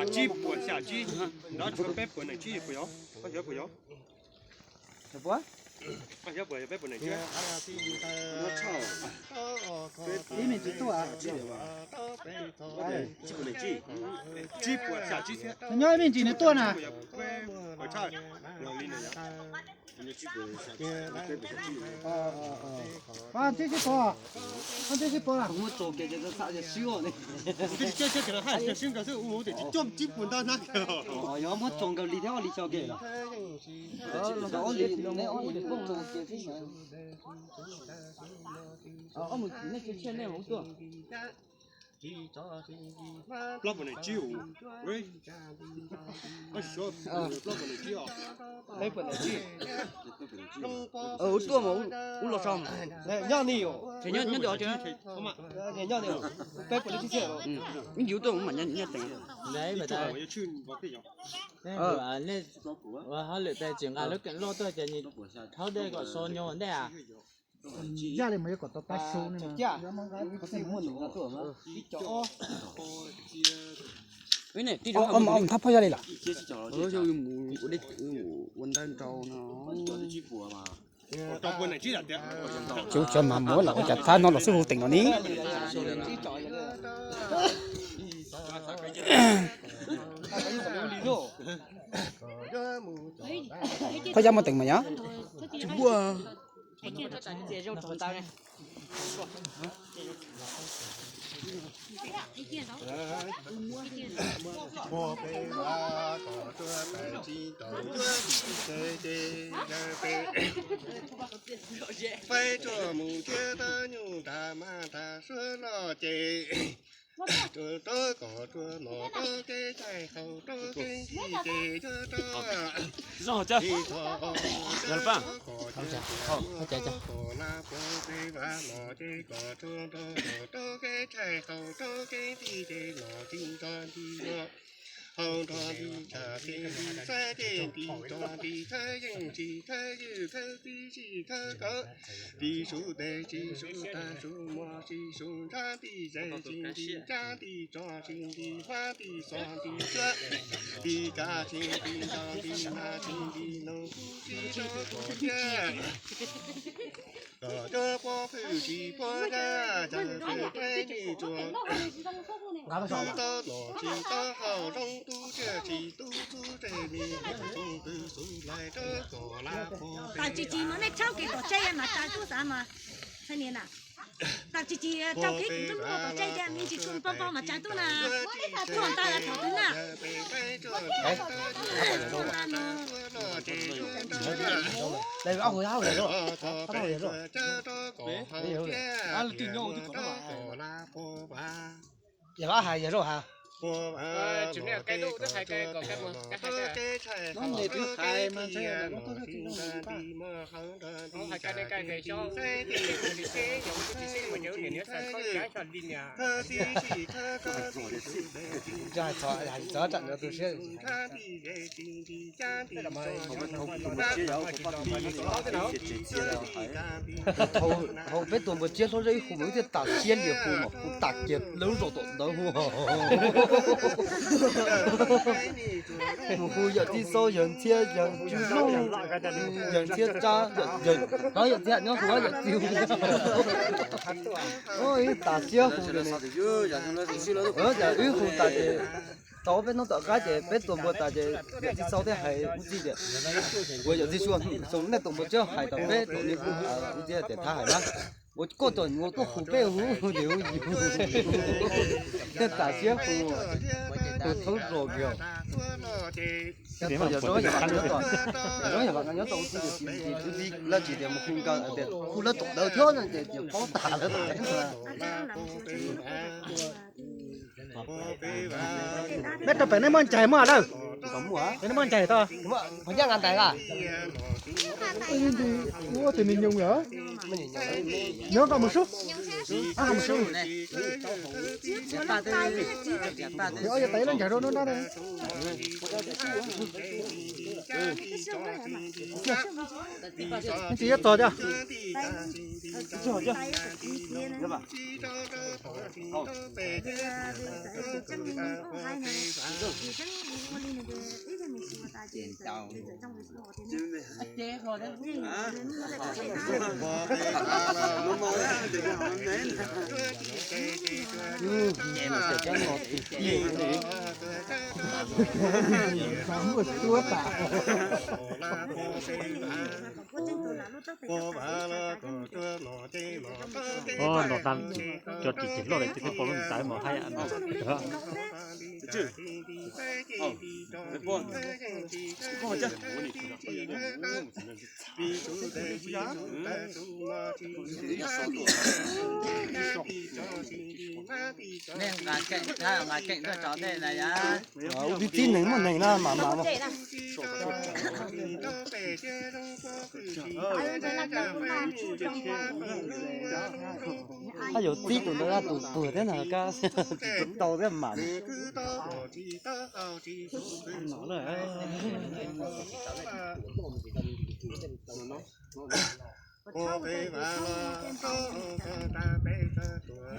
Tsib puas xya tsib, nrov tshuav peb puas nees tsib puas yog, koj xyov puas yog? Koj xyov puas yog peb puas nees tsib? Ib me ntsis tuaj. Tsib puas xya tsib thiab. Nyob ib me ntsis nws tuaj na. Pab tib sib pov, pab tib sib pov. Muab tso kiag ces xav xav sib os. Yog muab tso nkaus li thiab ob li xyo kiag los. Ob li, ob li muab tso kiag xwb mas. Ob mus nej tshiab nej hauv tuaj. Plaub puas nees tsib os. Plaub puas nees tsib os. Peb puas nees tsib. Ua tuaj mas ub los so. Nyob ni os. Nyob ni os. Peb puas nees tsib. Ib yus tuaj mas nyob teem. Ua hauj lwm pes tsis nqa lub keem loj tuaj ces nws thaub dej kom so nyuag ntej a. Yaj li mas yuav kom tau pab su ne. Thab phob yaj li lawm. Ua ntawv nrau no. Ces ua cas mas muab los ua cas thab no los xwb hu teem no ni. Thab yaj muaj teem mas yog. Peb tsuas mus thiab tab nyuj nram mas nram suab los ces, rau rau kom rau mos rau kev chaij haus rau kev nti ces rau rau. Kom rau rau kom na puas peb vam mos ces kom rau rau kom rau kev chaij haus rau kev nti ces los tsis nrog nti los. Hau nrog nti tsam ces nti xav ces nti rog nti thawb yeej tsis thawb ywj thawb tib tsis thawb kawg. Tsis su tes tsis su tag su mos tsis su nrab nti zes tsis nti cab nti tso tsis nti fab nti xos nti cuab nti kav tsis nti nto nti nas tsis nti noog kuj tsis rau kuv thiab. Kom cov pov hwj tsis pov yaj cas peb nti tsuas tub tau los tsis tau haus zoo tub tsiaj tsis tub txhub tej me tub twg xub hlais rau kom lab pov. Tsis tsis mas nej tshab kev kom tsaij mas tas kuj xav mas. Tsis tsis rau kev tus ntuj kom tsaij tias me ntsis tsuas npau npau mas tsav tub na. Tuaj ntag los thaum twg na. Yog lab hais yog zaub has. Neb twb hais mas ntshai los koj twb tsis zoo li paj. Txog tsam no tu siab. Hauv peb tuas npua tsiab hlob zeb ib hu mas wb thiaj tas siab lias hu mas hu tas kiag lawv lub zos tom ntawd hu. Mus hu yawm txiv xaub yawg ntxhiab yawg tswb lub, yawg ntxhiab tsab, yawg, yawg txiv nyob hu yawm txiv hu. Wb tas siab hu li. Wb hu tas ces tau peb hnub tom qab ces peb tuas npua tas ces yawm txiv xaub thiaj hais wb txiv tias, ua yawm txiv xua, nej tuas npua tsiab hais tom peb tuas npua tsiab tias thab hais na. Ua koj tom nyuas tuaj hu peb hu ces hu yus. Thiaj tas siab hu, hu thoob zos kiag. Yog yam zoo yam vam nyob tau, yam zoo yam vam nyob tau ua txiv tias txiv, txiv lawv tsis tias mus hu nkawd tias hu lawv tom ntawd thiab no ces paub tas lawv tom ntawd. Neb rau pem neb muaj ncaig muaj lawm. Neb muaj ncaig tau. Ua tus me nyuam lawm. Nyob koj mus sub. Ob, mus sub. Yog tais leej ncaig rau no na. Tsis yuav txog tiag. Muaj suab tas. Ntaus tas cov ris ceg loj lawm ces peb pom lub ntais mus haib. Nej nqa keem, nqa keem tuaj tso tej na yom. Ub, tib tib neeg muaj neeg na mas mas. Ab, yuav tib tus ntawd tus tuag thiab na, kab tsis tau thiab mas. Yeeb a. Ua peb vas, ua peb vas, kom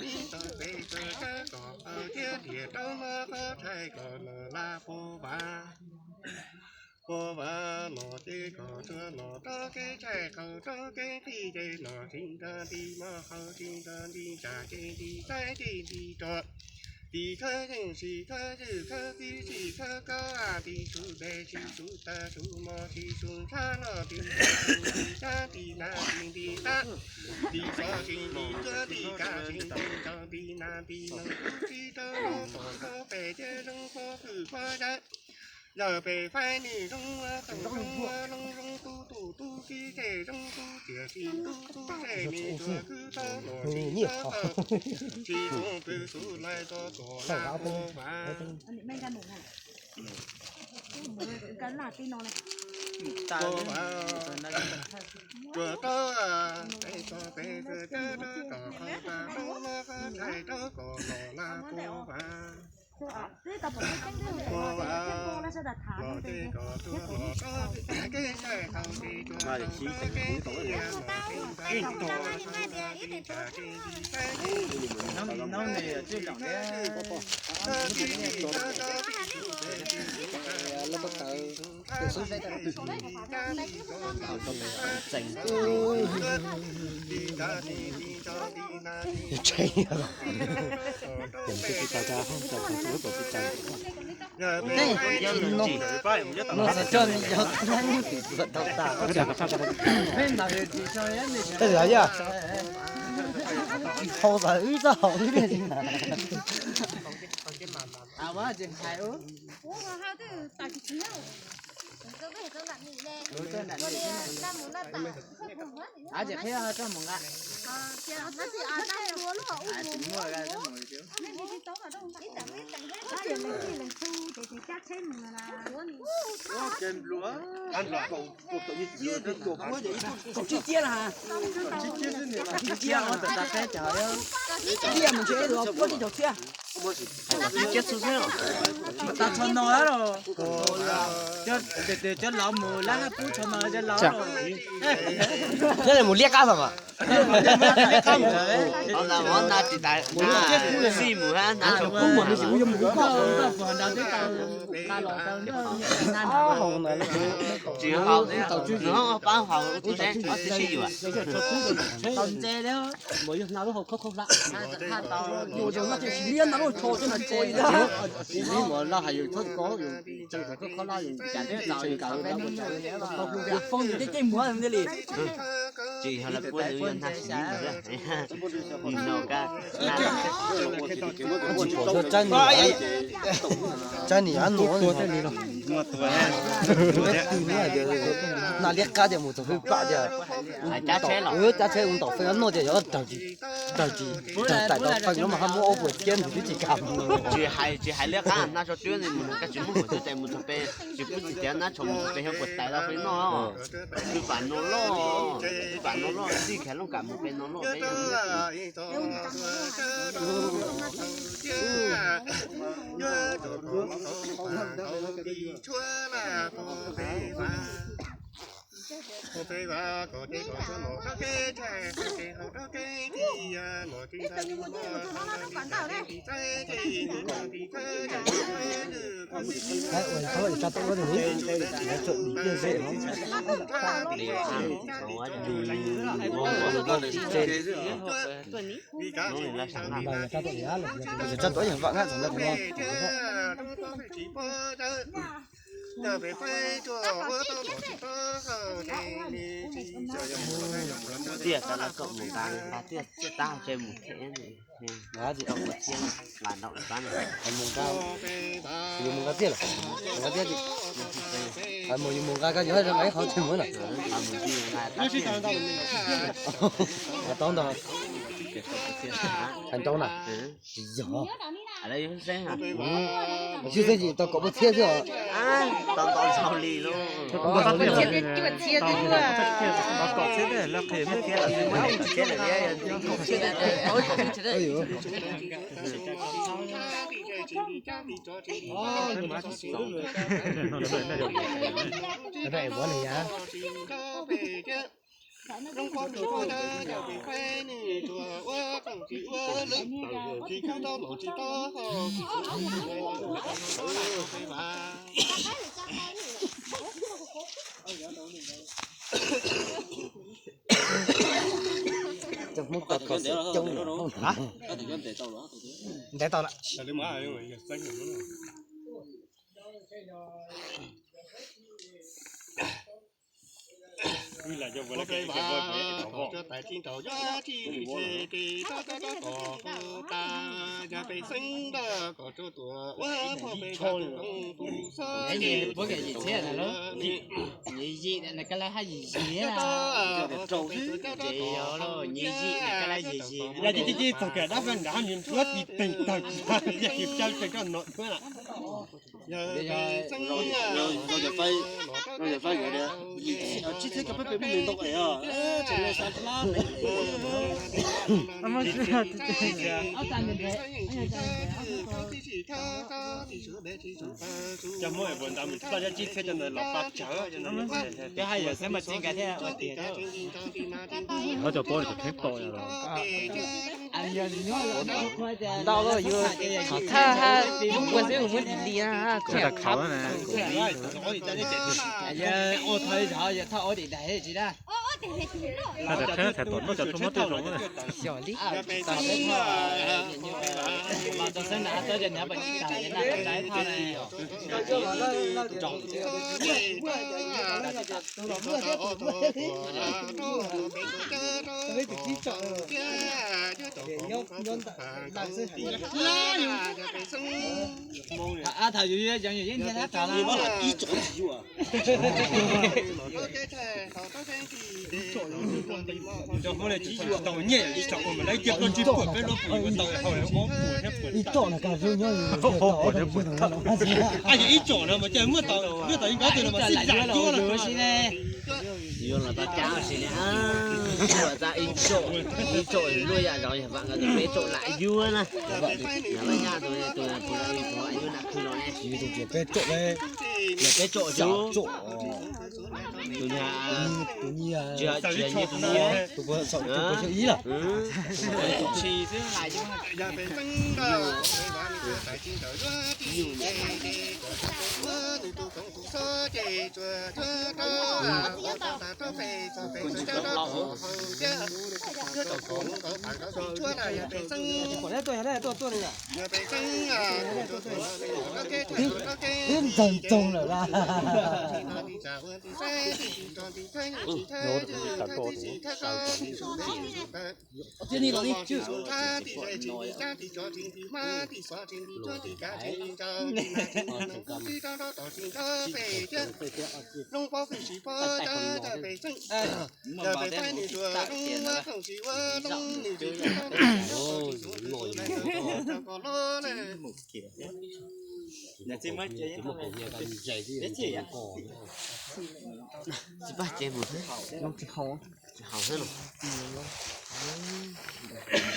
nws tau peb tau tsab kom qhov thiab tias rau no qhov thaij kom los laj pua vas. Pua vas los ces kom tuaj los rau kev thaij qaug rau kev qhib ces los tsis nrog nti mos qhau tsis nrog nti tsam ces nti saib ces nti rau. Nti khawb yeej sis khawb ywj khawb tib sis khawb kab nti su pes sis su taw su mos sis su ntshab los nti su nti sab nti nas nti nti qab. Nti xov tsis nti cuab nti kav tsis nti nrog nti nas nti noog kuj tsis rau los tom rau pem ces zoo qhuav hwj qhuav zab. Yawg pem faib nws zoo ua txoom zoo ua loo zoo tub tub tub kib tsem zoo tub tiam sis tub tub tsem nws tsuas khwb tau los tsis tau tau. Tsis zoo pw xub laij txo txom laj pua vas. Pua vas, tsuas tau peb txoj peb txoj cab rau tom qhov tas rau loj qhov thaij rau kom los laj pua vas. Pua vas, los ces kom tuaj los rau kev thaij qaug ces tsuas tau rau kev qhib los tsis tau tau. Tseem tsis tau tau, tseem tsis tau tau. No txog coj yog tau tas. Tej zaum yog tsis haus tas wb txoj haus wb li. Kaum tsib ciab na, tsib ciab ua tawm tas peb caug, ciab mus ntshe es luag puab tsib caug txhiab. Tsis cia txhua xwb. Tau tsho no los, cov laus mus lab hab pub tsho no cov laus. Nyob li mus liab qab tau mas. Xij mus hab hnav tsho pub mus. Tsis haus, nws ho pab haus ua tub sab ob tug sib yuav. Tau ntse li. Mus yog hnav lub hau khob khob hlab. Mus zoo no ces tsis liab ntau lub tsho coj mus tsho li. Tsis liab mas laj hais yus txhob ko yus tseem khob khob hlab yus cas teb tau yus tau yus foob yus tej ceeb muag li. Tsis yog lawv puab yus yog hnav xis no ka. Tsis pom txog tsab ni, tsab ni ab nua. Hnav liab qab tias mus txog hwj pam tias cab tsheb ua ntaus feej ab nua tias yog tawg tsis tawg tsis tawg, tais tau feej no mas hab muab ob puas txhiab nws twb tsis kam. Tsis hais, tsis hais liab qab, hnav tsho twb mus kab tsis muaj hwj txwv tes mus txog pem, tsis pub txim tias hnav tsho mus txog pem yog puas tais tau feej no. Hwj pam no loj, hwj pam no loj, txij Khav Looj kam mus pem no loj peb. Tiaj tas los kom mus nqa nqa tiaj tab tse mus them. Tsis tau ua thiab, nqa nraum pab no. Mus nqa, yus mus nqa tiaj lawm, mus nqa tiaj, mus yus mus nqa koj yuav zoo nqa ib qhov tsis muaj na. Nqa tau ntau, hais ntau na. Tsis yog. Tsis xeeb tsis tau kaum pua txhiab xwb os. Tau ntau ntau li lauj. Cov Hmoob tau kho xwm coob. Ntev tau lawm. Yim yim na koj lab haj yim yim. Yog ces txog kawm dab nrad haj nws nruab tis teeg tawg tsis tag, yog yus caw tseem roj nom dhuab na. Tsib txhiab ko peb pem peb nws ntoo es os, tseem le xav dlab. Cov Hmoob es puas ntawd mus txoj yog tsib txhiab cov ntawd los pab tsawg cov ntawd. Cov haj yam xeeb mas txij nkawd thiaj ua tiag. Muab cov pob rau cov kheeb tom los. Ntau yus thov thawj ha, muab xwb muab dim dim na. Ua thawj zog yog thawj ob dim daig tsis dab. Thawj thawj tom noj cov tub mob tej zoo. Xyov li. Mas tau xeeb na tau cov niam pas tsis tas na, tau ib thawj na. Tham yus yeej nthiab tab tom na. Ib tsom tsis yuav. Cov hmoob ne tsis yuav tau nyiaj, ib tsom mas lawv cia plaub tsib puas peb lub pum yuav tau hau ob puas thiab puas. Ib tsom no mas cas muaj tau, muaj tau ib nkawd twg no mas xij zam yuav los. Yuav los tau cab si li, yuav tau ib tsom, ib tsom luaj yam zoo yog vam nkawd peb tsom lam yuav na. Yog yaj tus tus tus yuav lam khwv los ne. Tus peb tsom, peb tsom, tus nyuag, tus nyuag, tus puas xaum tus puas xyaw ib los. Twb ntxeeg txoog lawm las. Tsis paj ces mus xwb, tsis haus xwb los.